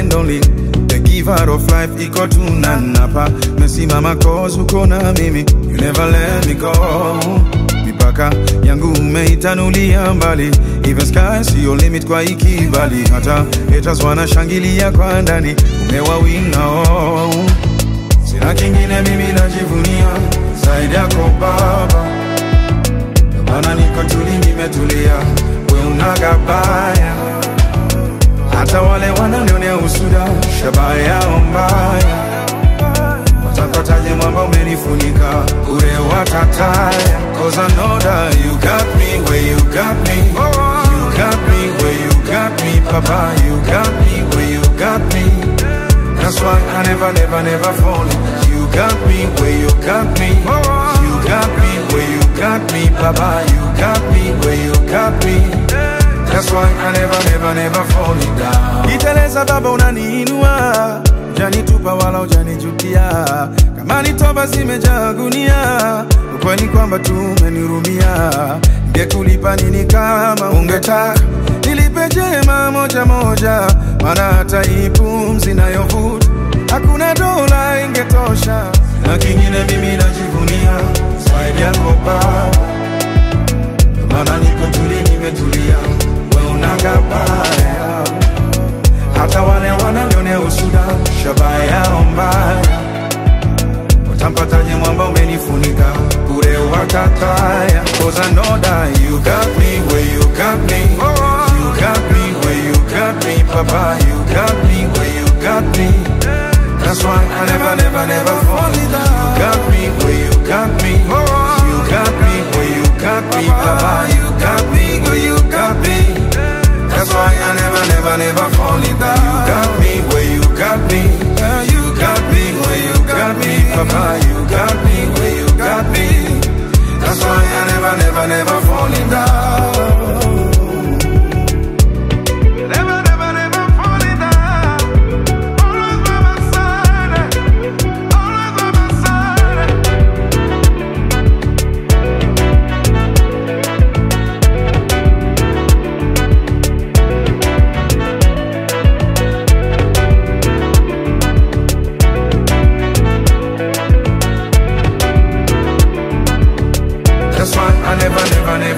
and only, the giver of life, iko tunanapa. Mesimama cause uko na mimi, you never let me go. Mipaka yangu umeitanulia mbali, even sky siyo limit kwa ikibali. Hata haters wanashangilia kwa ndani, umewawina oh. Sina kingine mimi najivunia zaidi yako Baba, maana niko tuli nimetulia, we unagabaya. Hata wale wananionea usuda, shabaha yao mbaya, watapataje mwamba umenifunika, ure watataya. Cause I know that you got me where you got me. You got me where you got me, Papa. You got me where you got me. That's why I never, never, never fall. You got me where you got me. You got me where you got me, Papa. You got me where you got me. That's why I never, never, never fall down. Iteleza Baba unaniinua, hujanitupa wala hujanijutia. Kama ni toba zimejaa gunia, ukweli kwamba tumenihurumia. Ningekulipa nini kama ungetaka nilipe jema moja moja, maana hata hii pumzi nayovuta hakuna dola ingetosha. Na kingine mimi najivunia zaidi yako Baba, maana niko tuli nimetulia, we unagabaya. Hata wale wananionea usuda, shabaha yao mbaya, watampataje mwamba umenifunika, bure watataya. Cause I know that you got me where you got me. You got me where you got me, Papa. You got me where you got me. That's why I never, never, never fall down. You got me where you got me. You got me where you got me, Papa. You got me where you got me. That's why I never, never, never fall down. You got me where you got me. You got me where you got me, Papa. You got me where you got me. That's why I never, never, never fall down. Never, never, never fall down. Always by my side. Always by my side. That's why I never, never, never.